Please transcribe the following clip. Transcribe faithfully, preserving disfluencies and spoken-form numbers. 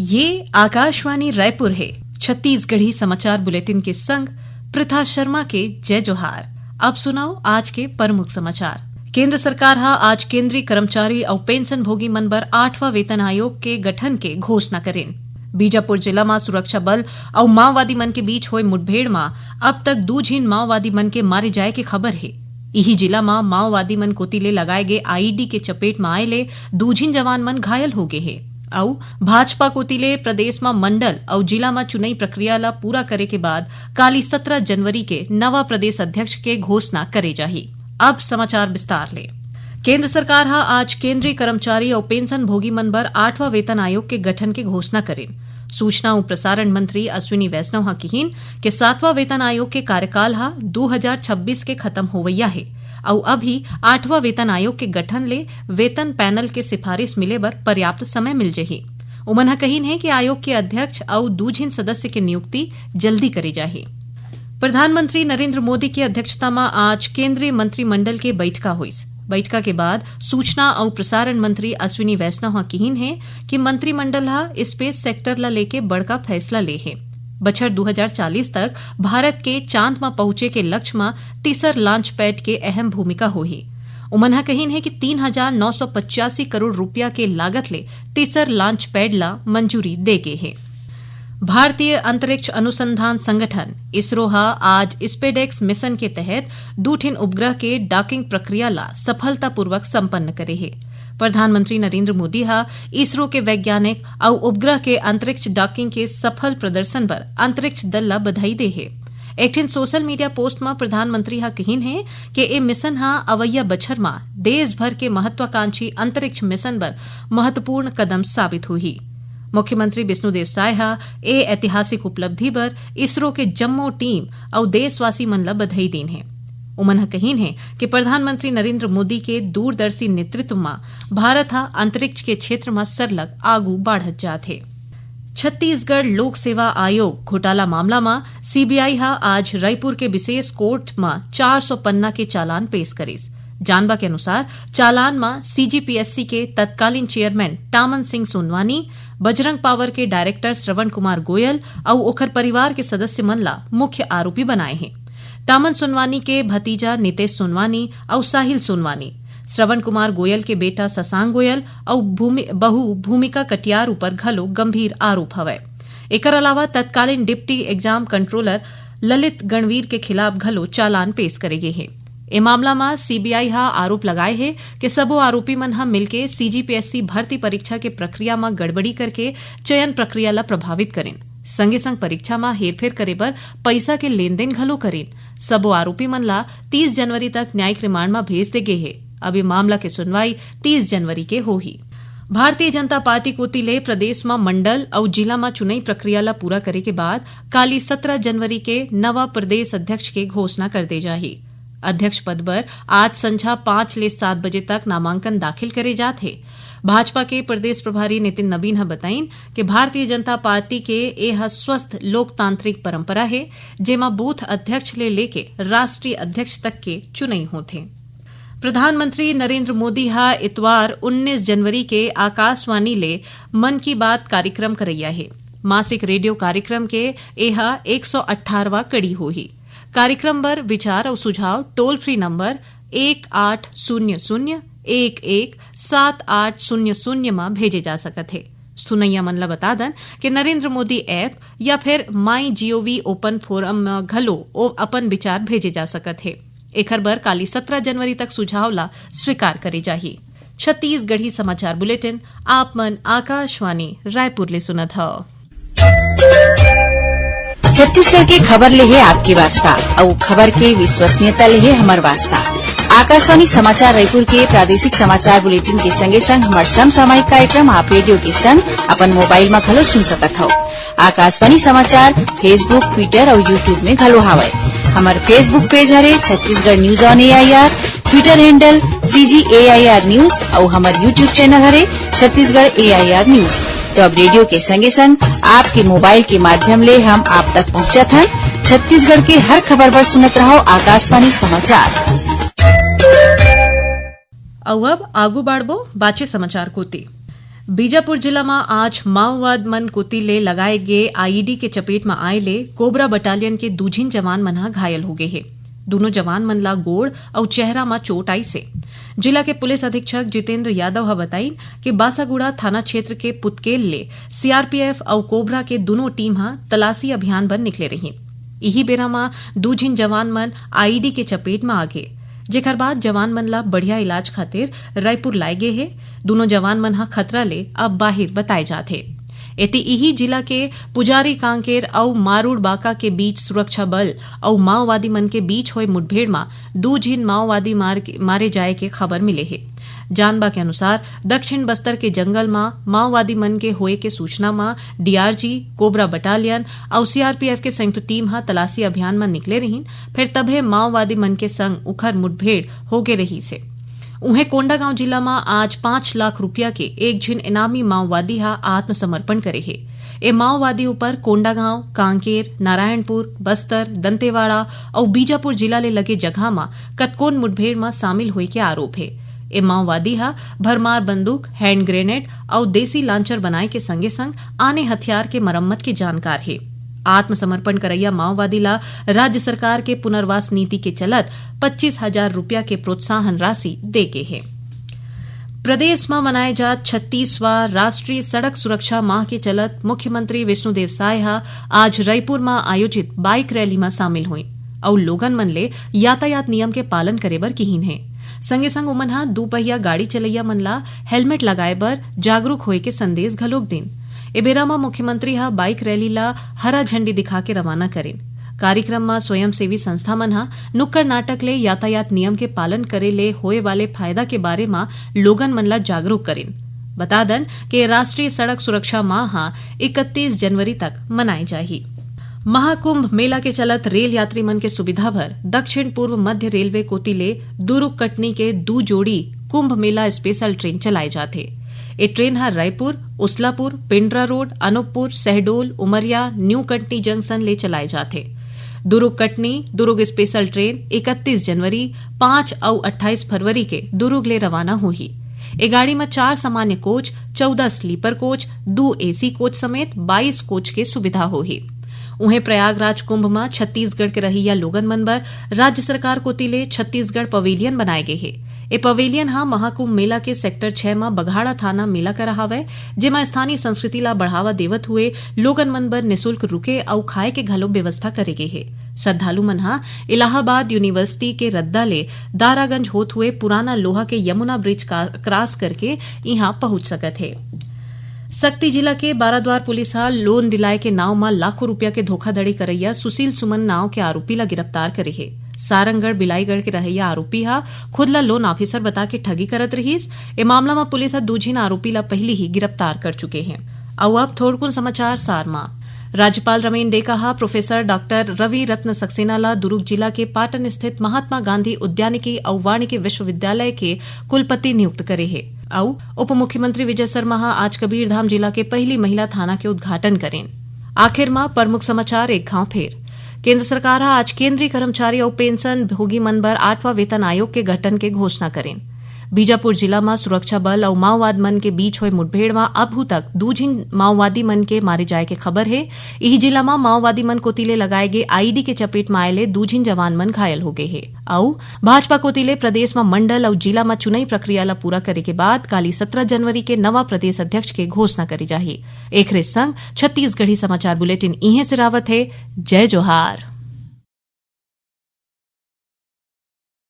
ये आकाशवाणी रायपुर हे। छत्तीसगढ़ी समाचार बुलेटिन के संग प्रथा शर्मा के जय जोहार। अब सुनव आज के प्रमुख समाचार। केंद्र सरकार ह आज केंद्रीय कर्मचारी अउ पेंशन भोगी मन बर आठवां वेतन आयोग के गठन के घोषणा करिन। बीजापुर जिला म सुरक्षा बल अउ माओवादी मन के बीच होए मुठभेड़ म अब तक दू झिन माओवादी मन के मारे जाए के खबर हे। इही जिला म माओवादी मन कोति ले लगाए गे आईईडी के चपेट म आए ले दू झिन जवान मन घायल हो गे हे। अउ भाजपा कोति ले प्रदेश म मंडल अउ जिला म चुनई प्रक्रिया ल पूरा करे के बाद काली सतरा जनवरी के नवा प्रदेश अध्यक्ष के घोषणा करे जाही। अब समाचार विस्तार ले। केंद्र सरकार ह आज केंद्रीय कर्मचारी अउ पेंशन भोगी मन बर आठवां वेतन आयोग के गठन के घोषणा करिन। सूचना अउ प्रसारण मंत्री अश्विनी वैष्णव ह किहिन के सातवां वेतन आयोग के कार्यकाल ह दू हजार छब्बीस के खत्म होवइया हे अउ अभी आठवां वेतन आयोग के गठन ले वेतन पैनल के सिफारिश मिले बर पर्याप्त समय मिल जही। उमन ह कहिन हे कि आयोग के अध्यक्ष अउ दू झिन सदस्य के नियुक्ति जल्दी करे जाही। प्रधानमंत्री नरेंद्र मोदी के अध्यक्षता म आज केंद्रीय मंत्रिमंडल के बइठका होइस। बइठका के बाद सूचना अउ प्रसारण मंत्री अश्विनी वैष्णव ह किहिन हे कि मंत्रिमंडल ह स्पेस सेक्टर ल लेके बड़का फैसला ले हे। बछर दू हजार चालीस तक भारत के चांद म पहुंचे के लक्ष्य म तीसर लॉन्च पैड के अहम भूमिका होही। उमन ह कहिन हे कि तीन हजार नौ सौ पचासी करोड़ रुपया के लागत ले तीसर लॉन्च पैड ल मंजूरी दे गे हे। भारतीय अंतरिक्ष अनुसंधान संगठन इसरो ह आज स्पेडेक्स मिशन के तहत दू ठिन उपग्रह के डॉकिंग प्रक्रिया ला सफलतापूर्वक संपन्न करे हे। प्रधानमंत्री नरेंद्र मोदी ह इसरो के वैज्ञानिक अउ उपग्रह के अंतरिक्ष डॉकिंग के सफल प्रदर्शन बर अंतरिक्ष दल ला बधाई दे हे। एक ठिन सोशल मीडिया पोस्ट म प्रधानमंत्री ह किहिन हे के ए मिशन ह अवइया बछर म देश भर के महत्वाकांक्षी अंतरिक्ष मिशन बर महत्वपूर्ण कदम साबित होही। मुख्यमंत्री विष्णुदेव साय ह ए ऐतिहासिक उपलब्धि बर इसरो के जम्मो टीम अउ देशवासी मन ल बधाई दीन हे। उमन ह कहिन हे कि प्रधानमंत्री नरेंद्र मोदी के दूरदर्शी नेतृत्व म भारत ह अंतरिक्ष के क्षेत्र म सरलग आगू बाढ़त जात हे। छत्तीसगढ़ लोक सेवा आयोग घोटाला मामला म सीबीआई ह आज रायपुर के विशेष कोर्ट म चार सौ पन्ना के चालान पेश करिस। जानबा के अनुसार, चालान म सीजीपीएससी के तत्कालीन चेयरमैन टामन सिंह सोनवानी, बजरंग पावर के डायरेक्टर श्रवण कुमार गोयल अउ ओखर परिवार के सदस्य मन ला मुख्य आरोपी बनाए हे। टामन सोनवानी के भतीजा नितेश सोनवानी अउ साहिल सोनवानी, श्रवण कुमार गोयल के बेटा शशांक गोयल अउ भूमि-, बहू भूमिका कटियार ऊपर घलो गंभीर आरोप हवय। एकर अलावा तत्कालीन डिप्टी एग्जाम कंट्रोलर ललित गणवीर के खिलाफ घलो चालान पेश करे गे हे। ए मामला म सीबीआई ह आरोप लगाए हे कि सबो आरोपी मन ह मिलके सीजीपीएससी भर्ती परीक्षा के प्रक्रिया म गड़बड़ी करके चयन प्रक्रिया ल प्रभावित करिन, संगे संग परीक्षा म हेरफेर करे बर पइसा के लेन देन घलो करिन। सबो आरोपी मन ला तीस जनवरी तक न्यायिक रिमांड म भेज दे गे हे। अब ए मामला के सुनवाई तीस जनवरी के होही। भारतीय जनता पार्टी कोति ले प्रदेश म मंडल अउ जिला म चुनई प्रक्रिया ल पूरा करे के बाद काली सतरा जनवरी के नवा प्रदेश अध्यक्ष के घोषणा कर दे जाही। अध्यक्ष पद बर आज संझा पाँच ले सात बजे तक नामांकन दाखिल करे जात हे। भाजपा के प्रदेश प्रभारी नितिन नबीन ह बताइन कि भारतीय जनता पार्टी के ए ह स्वस्थ लोकतांत्रिक परंपरा हे, जेमा बूथ अध्यक्ष ले लेके राष्ट्रीय अध्यक्ष तक के चुनई होथे। प्रधानमंत्री नरेंद्र मोदी ह इतवार उन्नीस जनवरी के आकाशवाणी ले मन की बात कार्यक्रम करइया हे। मासिक रेडियो कार्यक्रम के ए ह एक सौ अट्ठारहवाँ कड़ी होही। कार्यक्रम बर विचार अउ सुझाव टोल फ्री नंबर एक आठ शून्य शून्य एक एक सात आठ शून्य शून्य म भेजे जा सकत हे। सुनइया मन ल बता दन कि नरेंद्र मोदी ऐप या फिर माई जीओवी ओपन फोरम म घलो ओ अपन विचार भेजे जा सकत हे। एखर बर काली सतरा जनवरी तक सुझाव ला स्वीकार करे जाही। छत्तीसगढ़ी समाचार बुलेटिन आप मन आकाशवाणी रायपुर ले सुनत हव। छत्तीसगढ़ के खबर ले हे आपके वास्ता, अउ खबर के विश्वसनीयता ले हे हमर वास्ता। आकाशवाणी समाचार रायपुर के प्रादेशिक समाचार बुलेटिन के संगे संग हमर समसामयिक कार्यक्रम आप रेडियो के संग अपन मोबाइल म घलो सुन सकत हव। आकाशवाणी समाचार Facebook, Twitter अउ YouTube में घलो हावय। हमर Facebook पेज हरे Chhattisgarh news on AIR, Twitter handle CG AIR news अउ हमर YouTube चैनल हरे छत्तीसगढ़ एआईआर न्यूज। तो अब रेडियो के संगे संग आपके मोबाइल के माध्यम ले हम आप तक पहुंचत हन। छत्तीसगढ़ के हर खबर बर सुनत रहव आकाशवाणी समाचार। अउ अब आगू बाढ़बो बाचे समाचार कोति। बीजापुर जिला म आज माओवाद मन कोति ले लगाए गे आईईडी के चपेट म आए ले कोबरा बटालियन के दू झिन जवान मन ह घायल हो गे हे। दूनों जवान मन ला गोड़ अउ चेहरा म चोट आइस हे। जिला के पुलिस अधीक्षक जितेंद्र यादव ह बताइन कि बासागुड़ा थाना क्षेत्र के पुतकेल ले सीआरपीएफ अउ कोबरा के दूनों टीम ह तलाशी अभियान बर निकले रहिन। इही बेरा म दू झिन जवान मन आईईडी के चपेट म आ गे, जेकर बाद जवान मन ला बढ़िया इलाज खातिर रायपुर लाए गे हे। दूनों जवान मन ह खतरा ले अब बाहिर बताए जात हे। एती इही जिला के पुजारी कांकेर अउ मारूड़ बाका के बीच सुरक्षा बल अउ माओवादी मन के बीच होए मुठभेड़ म दू झिन माओवादी मार के, मारे जाए के खबर मिले हे। जानबा के अनुसार, दक्षिण बस्तर के जंगल म माओवादी मन के होए के सूचना म डीआरजी, कोबरा बटालियन अउ सीआरपीएफ के संयुक्त टीम ह तलाशी अभियान म निकले रहिन, फेर तभे माओवादी मन के संग उखर मुठभेड़ होगे रहिस हे। उहें, कोंडागांव जिला म आज पाँच लाख रुपया के एक झिन इनामी माओवादी ह आत्मसमर्पण करे हे। ए माओवादी ऊपर कोंडागांव, कांकेर, नारायणपुर, बस्तर, दंतेवाड़ा अउ बीजापुर जिला ले लगे जगह म कतकोन मुठभेड़ म शामिल होए के आरोप हे। ए माओवादी ह भरमार बंदूक, हैंड ग्रेनेड अउ देसी लांचर बनाए के संगे-संग आने हथियार के मरम्मत के जानकार हे। आत्मसमर्पण करइया माओवादी ला राज्य सरकार के पुनर्वास नीति के चलत पच्चीस हजार रुपया के प्रोत्साहन राशि दे गे हे। प्रदेश म मनाए जात छत्तीसवां राष्ट्रीय सड़क सुरक्षा माह के चलत मुख्यमंत्री विष्णुदेव साय ह आज रईपुर म आयोजित बाइक रैली म शामिल होइस अउ लोगन मन ले यातायात नियम के पालन करे बर किहिन हे। संगे संग उमन ह दू पहिया गाड़ी चलइया मन ला हेलमेट लगाए बर जागरूक होए के संदेश घलोक दिन। ए बेरा म मुख्यमंत्री ह बाइक रैली ला हरा झंडी दिखा के रवाना करिन। कार्यक्रम म स्वयंसेवी संस्था मन ह नुक्कड़ नाटक ले यातायात नियम के पालन करे ले होए वाले फायदा के बारे म लोगन मन ला जागरूक करिन। बता दन के राष्ट्रीय सड़क सुरक्षा माह ह इकतीस जनवरी तक मनाए जाही। महाकुंभ मेला के चलत रेल यात्री मन के सुविधा बर दक्षिण पूर्व मध्य रेलवे कोति ले दुर्ग कटनी के दू जोड़ी कुंभ मेला स्पेशल ट्रेन चलाए जाथे। ए ट्रेन ह Raipur, Uslapur, Pendra Road, Anuppur, Shahdol, Umaria, New Katni Junction ले चलाए जाथे। दुर्ग कटनी दुर्ग स्पेशल ट्रेन इकतीस जनवरी, पाँच अउ अट्ठाईस फरवरी के दुर्ग ले रवाना होही। ए गाड़ी म चार सामान्य कोच, चौदह स्लीपर कोच, दू एसी कोच समेत बाईस कोच के सुविधा होही। उहें, प्रयागराज कुंभ म छत्तीसगढ़ के रहइया लोगन मन बर राज्य सरकार कोति ले छत्तीसगढ़ पवेलियन बनाए गे हे। ए पवेलियन ह महाकुंभ मेला के सेक्टर छह म बघाड़ा थाना मेला करा हावय, जेमा स्थानीय संस्कृति ला बढ़ावा देवत हुए लोगन मन बर निशुल्क रुके अउ खाए के घलो व्यवस्था करे गे हे। श्रद्धालु मन ह इलाहाबाद यूनिवर्सिटी के रद्दा ले दारागंज होत हुए पुराना लोहा के यमुना ब्रिज का क्रॉस करके इहां पहुंच सकत हे। सक्ती जिला के बाराद्वार पुलिस ह लोन दिलाए के नाव म लाखों रुपया के धोखाधड़ी करइया सुशील सुमन नाव के आरोपी ला गिरफ्तार करे हे। सारंगढ़ बिलाईगढ़ के रहइया आरोपी ह खुद ला लोन ऑफिसर बता के ठगी करत रिहिस। ए मामला म पुलिस ह दू झिन आरोपी ला पहिली ही गिरफ्तार कर चुके हे। अउ अब थोड़कुन समाचार सार म। राज्यपाल रमेन डेका ह प्रोफेसर डॉक्टर रवि रत्न सक्सेना ला दुर्ग जिला के पाटन स्थित महात्मा गांधी उद्यानिकी अउ वानिकी विश्वविद्यालय के कुलपति नियुक्त करे हे। अउ उप मुख्यमंत्री विजय शर्मा ह आज कबीरधाम जिला के पहिली महिला थाना के उद्घाटन करेन। आखिर म प्रमुख समाचार एक घांव फेर। केंद्र सरकार ह आज केंद्रीय कर्मचारी अउ पेंशन भोगी मन बर आठवां वेतन आयोग के गठन के घोषणा करेन। बीजापुर जिला म सुरक्षा बल अउ माओवाद मन के बीच होए मुठभेड़ म अभू तक दू झिन माओवादी मन के मारे जाए के खबर हे। इही जिला म माओवादी मन कोति ले लगाए गे आईईडी के चपेट म आए ले दू झिन जवान मन घायल हो गे हे। अउ भाजपा कोति ले प्रदेश म मंडल अउ जिला म चुनई प्रक्रिया ल पूरा करे के बाद काली सत्रह जनवरी के नवा प्रदेश अध्यक्ष के घोषणा करे जाही। एखरे संग छत्तीसगढ़ी समाचार बुलेटिन इहें सिरावत हे। जय जोहार।